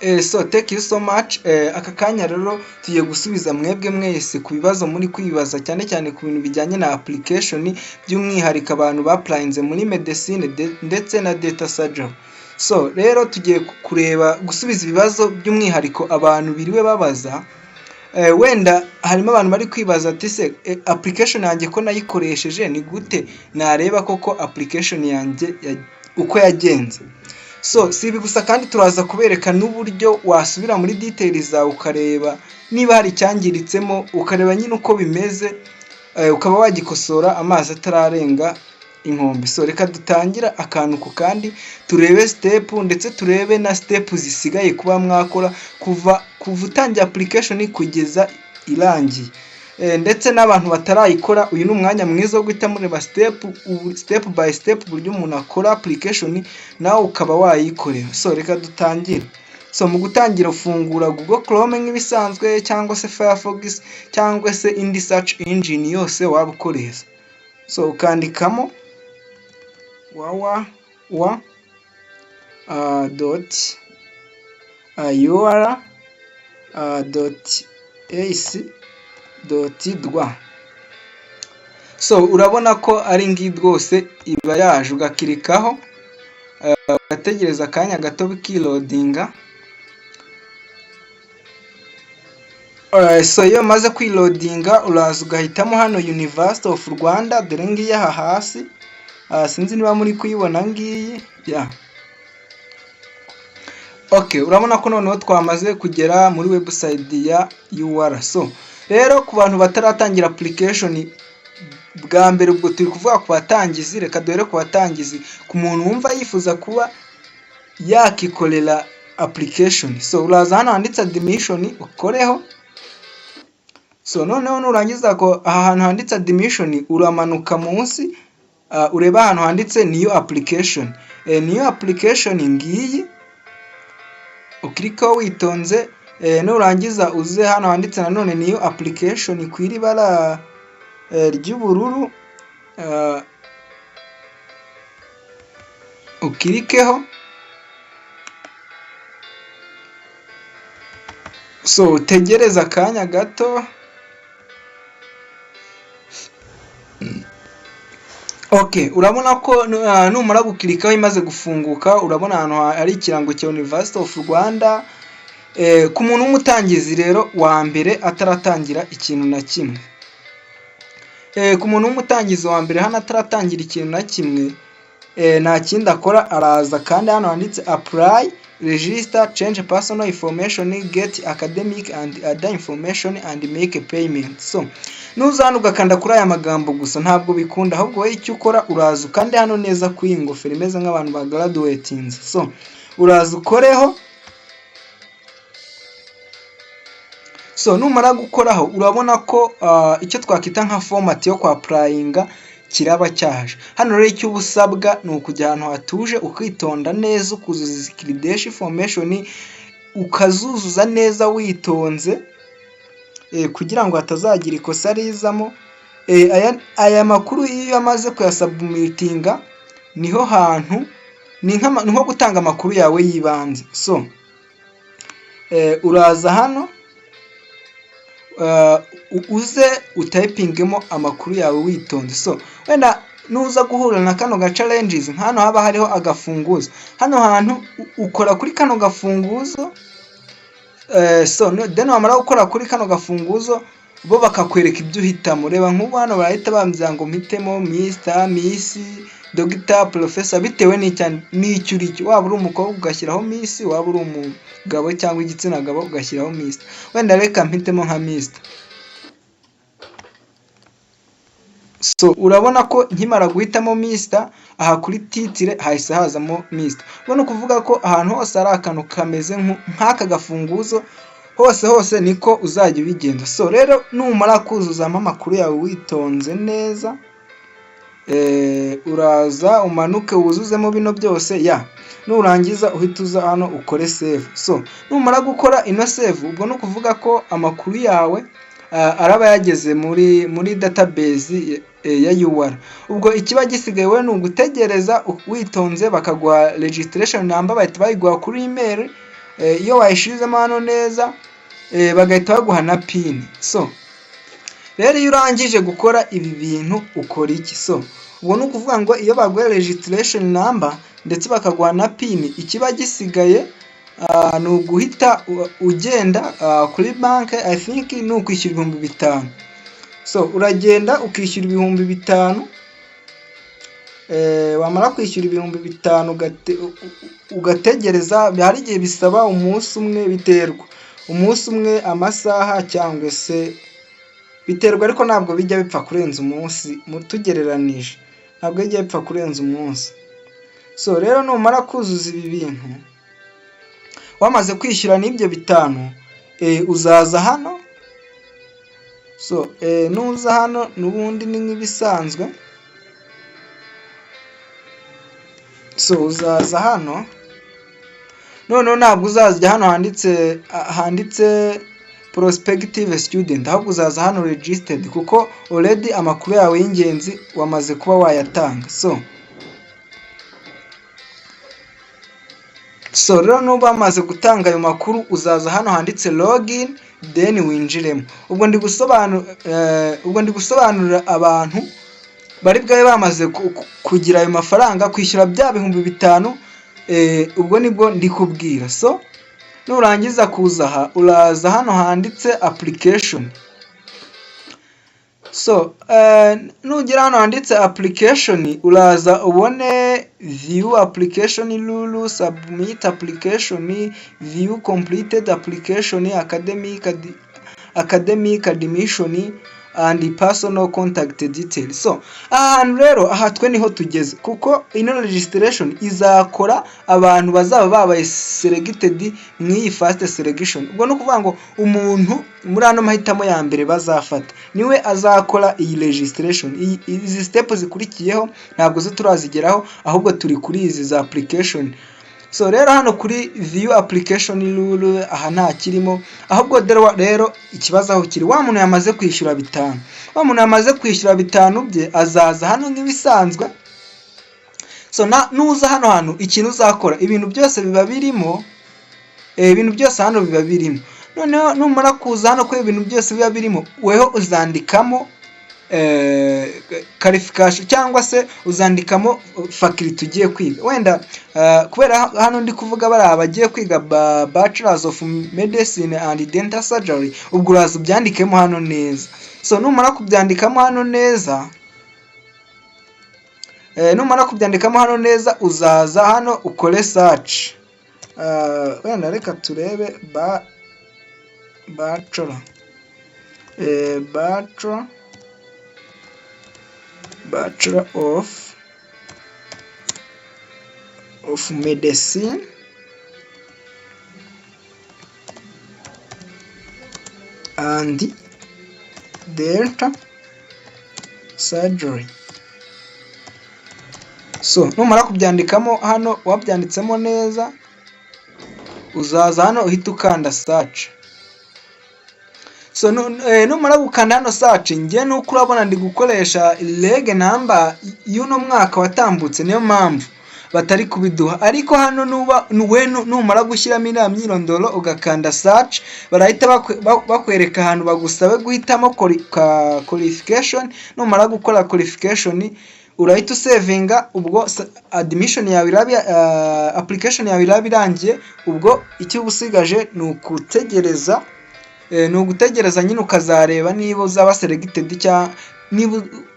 So thank you so much. Aka kanya rero tugiye gusubiza mwebwe mwese ku bibazo muri kwibaza, cyane cyane ku bintu bijyanye na application, by'umwihariko abantu baapplyinze muri medicine ndetse na dental surgery. So rero tugiye kureba gusubiza ibibazo by'umwihariko abantu biriwe babaza. Wenda harimo abantu bari kwibaza ati: "Se application yanjye ko nayikoresheje, ni gute nareba koko application yanjye uko yagenze?" So si ibi gusa kandi, turaza kubereka n'uburyo wasubira muri details zawe ukareba niba hari icyangiritsemo, ukareba nyine uko bimeze, ukaba wagikosora amazi atararenga inkombe. So reka dutangire akantu ku kandi, turebe step, ndetse turebe na step zisigaye kuba mwakora kuva utangiye application kugeza irangiye. Ndetse n'abantu batarayikora, uyu ni umwanya mwiza wo guhita mureba step step by step uburyo umuntu akora application, nawe ukaba wayikorera. So reka dutangire. So mu gutangira, ufungura Google Chrome nk'ibisanzwe, cyangwa se Firefox, cyangwa se indi search engine yose waba ukoresha. So ukandikamo www.ur.ac.rw. So urabona ko ari ngiyi rwose iba yaje, ugaclickaho, ugategereza akanya gato bikiloadinga. So iyo umaze kwiloadinga, uraza ugahitamo hano University of Rwanda. Dore ngiyi aha hasi, sinzi niba muri kuyibona, ngiyi ya. Okay, urabona ko noneho twamaze kugera muri website ya UR. So rero ku bantu bataratangira application bwa mbere, ubwo turi kuvuga ku batangizi, reka duhere ku batangizi, ku muntu wumva yifuza kuba yakikorera application. So uraza hano handitse admission, ukoreho. So noneho nurangiza ko aha hantu handitse admission, uramanuka munsi, ureba ahantu handitse new application. New application ngiyi, uclickaho witonze. Nurangiza uze hano handitse nanone new application ku iri bara ry'ubururu, uclickeho. So utegereze akanya gato. Okay, urabona ko numara guclickaho imaze gufunguka, urabona ahantu hari ikirango cya University of Rwanda. Ku muntu w'umutangizi rero wa mbere ataratangira ikintu na kimwe, ku muntu w'umutangizi wa mbere hano ataratangira ikintu na kimwe, nta kindi akora, araza kandi hano handitse apply, register, change personal information, get academic and other information and make a payment. So nuza hano ugakanda kuri aya magambo gusa, ntabwo bikunda. Ahubwo wowe icyo ukora, uraza ukande hano neza kuri iyi ngofero imeze nk'abantu ba graduatinze. So uraza ukoreho. So numara gukoraho, urabona ko icyo twakwita nka format yo kwapplyinga kiraba cyaje hano. Rero icyo uba usabwa ni ukujya ahantu hatuje, ukitonda neza, ukuzuza izi credential information, ukazuzuza neza witonze, kugira ngo hatazagira ikosa rizamo. Aya makuru iyo amaze kuyasubmittinga, niho hantu ni nko gutanga amakuru yawe y'ibanze. So uraza hano, uze utypingemo amakuru yawe witonze. So wenda nuza guhura na kano ga challenges, hano haba hariho agafunguzo, hano hantu ukora kuri kano gafunguzo. So then wamara gukora kuri kano gafunguzo, bo bakakwereka ibyo uhitamo. Reba nk'ubu hano barahita bambwira ngo mpitemo Mister, Miss, Doctor, Professor, bitewe n'icyo uri cyo. Waba uri umukobwa ugashyiraho Miss, waba uri umugabo cyangwa igitsina gabo ugashyiraho Mister. Wenda reka mpitemo nka Mister. So urabona ko nkimara guhitamo Mister, aha kuri title hahise hazamo Mister. Ubwo ni ukuvuga ko ahantu hose hari akantu kameze nk'aka gafunguzo, hose hose niko uzajya ubigenza. So rero numara kuzuzamo amakuru yawe witonze neza, uraza umanuke wuzuzemo bino byose ya. Nurangiza uhita uza hano ukore save. So numara gukora ino save, ubwo ni ukuvuga ko amakuru yawe araba yageze muri database ya UR. Ubwo ikiba gisigaye we ni ugutegereza witonze bakaguha registration number, bahita bayiguha kuri email. Iyo wayishizemo hano neza, bagahita baguha na PIN. So rero iyo urangije gukora ibi bintu ukora iki? So ubwo ni ukuvuga ngo iyo baguha registration number ndetse bakaguha na PIN, ikiba gisigaye ni uguhita ugenda kuri banki, I think ni ukwishyura 5000. So uragenda ukishyura 5000, wamara kwishyura 5000 ugategereza. Hari igihe bisaba umunsi umwe, biterwa umunsi umwe, amasaha, cyangwa se biterwa, ariko ntabwo bijya bipfa kurenza umunsi, tugereranije ntabwo bijya bipfa kurenza umunsi. So rero numara kuzuza ibi bintu, wamaze kwishyura n'ibyo 5, uzaza hano. So nuza hano n'ubundi ni nk'ibisanzwe. So uzaza hano, noneho ntabwo uzajya hano handitse prospective student, ahubwo uzaza hano registered, kuko already amakuru yawe y'ingenzi wamaze kuba wayatanga. So rero nuba wamaze gutanga ayo makuru, uzaza hano handitse login, then winjiremo. Ubwo ndi gusobanurira abantu bari bwabe bamaze kugira ayo mafaranga, kwishyura bya 5000, ubwo nibwo ndi kubwira. So nurangiza kuza aha, uraza hano handitse application. So nugera hano handitse application, uraza ubone view application rule, submit application, view completed application, academic admission and personal contact details. So aha hantu rero, aha twe niho tugeze, kuko ino registration izakora abantu bazaba babaye selected mu iyi first selection. Ubwo ni ukuvuga ngo umuntu muri ano mahitamo ya mbere bazafata niwe azakora iyi registration. Izi step zikurikiyeho ntabwo zo turazigeraho, ahubwo turi kuri izi za application. So rero hano kuri view application rule, aha nta kirimo, ahubwo rero ikibazo aho kiri, wa muntu yamaze kwishyura 5, wa muntu yamaze kwishyura 5 bye azaza hano nk'ibisanzwe. So nuza hano hantu, ikintu uzakora, ibintu byose biba birimo, ibintu byose hano biba birimo. Noneho numara kuza hano ko ibintu byose biba birimo, weho uzandikamo qualification cyangwa se uzandikamo faculty ugiye kwiga. Wenda kubera hano ndi kuvuga bariya bagiye kwiga Bachelors of Medicine and Dental Surgery, ubwo uraza ubyandikemo hano neza. So numara kubyandikamo hano neza, uzaza hano ukore search. Wenda reka turebe bachelor of Medicine and Dental Surgery. So numara kubyandikamo hano, wabyanditsemo neza, uzaza hano uhita ukanda search. So numara gukanda hano search, njye nuko urabona ndi gukoresha reg number y'uno mwaka watambutse, niyo mpamvu batari kubiduha. Ariko hano nuba we numara gushyiramo iriya myirondoro ugakanda search, barahita bakwereka ahantu bagusabe guhitamo qualification. Numara gukora qualification, urahita usavinga, ubwo admission yawe iraba, application yawe iraba irangiye. Ubwo icyo uba usigaje ni ugutegereza nyine, ukazareba niba uzaba selected cyangwa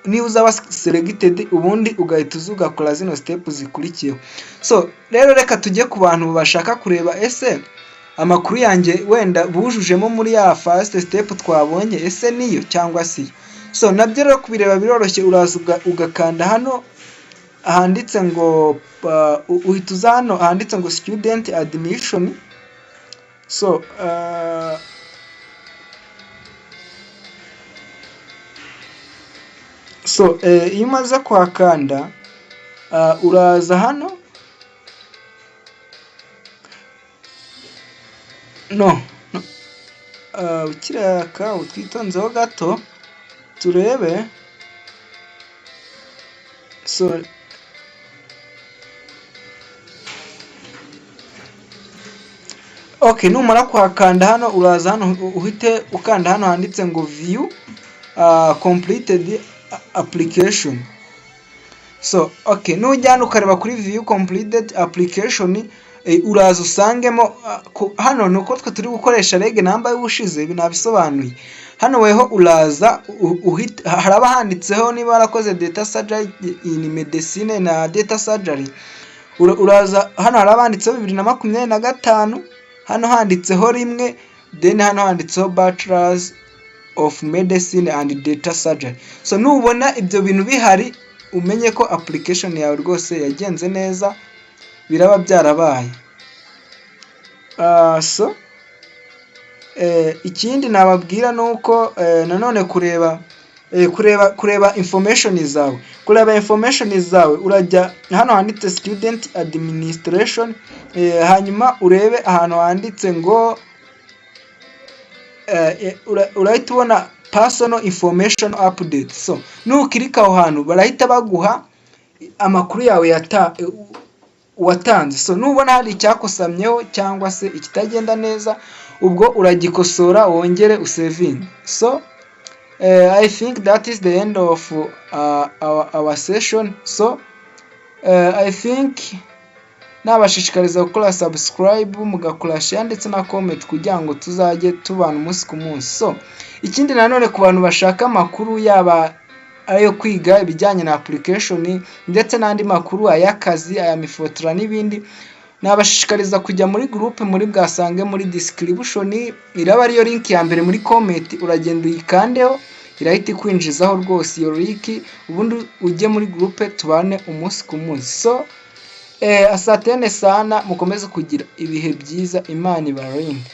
niba uzaba selected, ubundi ugahita uza ugakora zino step zikurikiyeho. So rero reka tujye ku bantu bashaka kureba: ese amakuru yanjye wenda bujujemo muri ya first step twabonye, ese niyo cyangwa si yo? So nabyo rero kubireba biroroshye. Uraza ugakanda hano handitse ngo uhita uza hano handitse ngo student admission. So iyo umaze kuhakanda, uraza hano, no, ukiraka utwitonzeho gato turebe. So Okay, numara kuhakanda hano, uraza hano uhite ukanda hano handitse ngo "View completed application". So okay, nujyana ukareba kuri "View completed application", uraza usangemo hano ni uko twe turi gukoresha reg number y'ubushize. Ibi nabisobanuye hano. Weho uraza haraba handitseho niba warakoze dental surgery in medicine na dental surgery. Uraza hano haraba handitseho 2025, hano handitseho 1, then hano handitseho Bachelors of Medicine and Dental Surgery. So nubona ibyo bintu bihari, umenye ko application yawe rwose yagenze neza, biraba byarabaye. So ikindi nababwira ni uko nanone kureba information zawe, urajya hano handitse "Student administration", hanyuma urebe ahantu handitse ngo urahita ubona "Personal information update". So nukirika aho hantu, barahita baguha amakuru yawe watanze. So nubona hari icyakosamyeho cyangwa se ikitagenda neza, ubwo uragikosora wongere usevinge. So I think that is the end of our session. So I think nabashishikariza gukora subscribe, mugakora share ndetse na comment kugira ngo tuzajye tubana umunsi ku munsi. So ikindi nanone, ku bantu bashaka amakuru, yaba ayo kwiga ibijyanye na application ndetse n'andi makuru, ay'akazi, aya MIFOTRA n'ibindi, nabashishikariza kujya muri groupe muri bwasange muri description. Iraba ariyo link ya mbere muri comment. Uragenda uyikandeho, irahita ikwinjizaho rwose iyo link, ubundi ujye muri groupe tubane umunsi ku munsi. So asanteni sana, mukomeze kugira ibihe byiza, Imana ibarinde.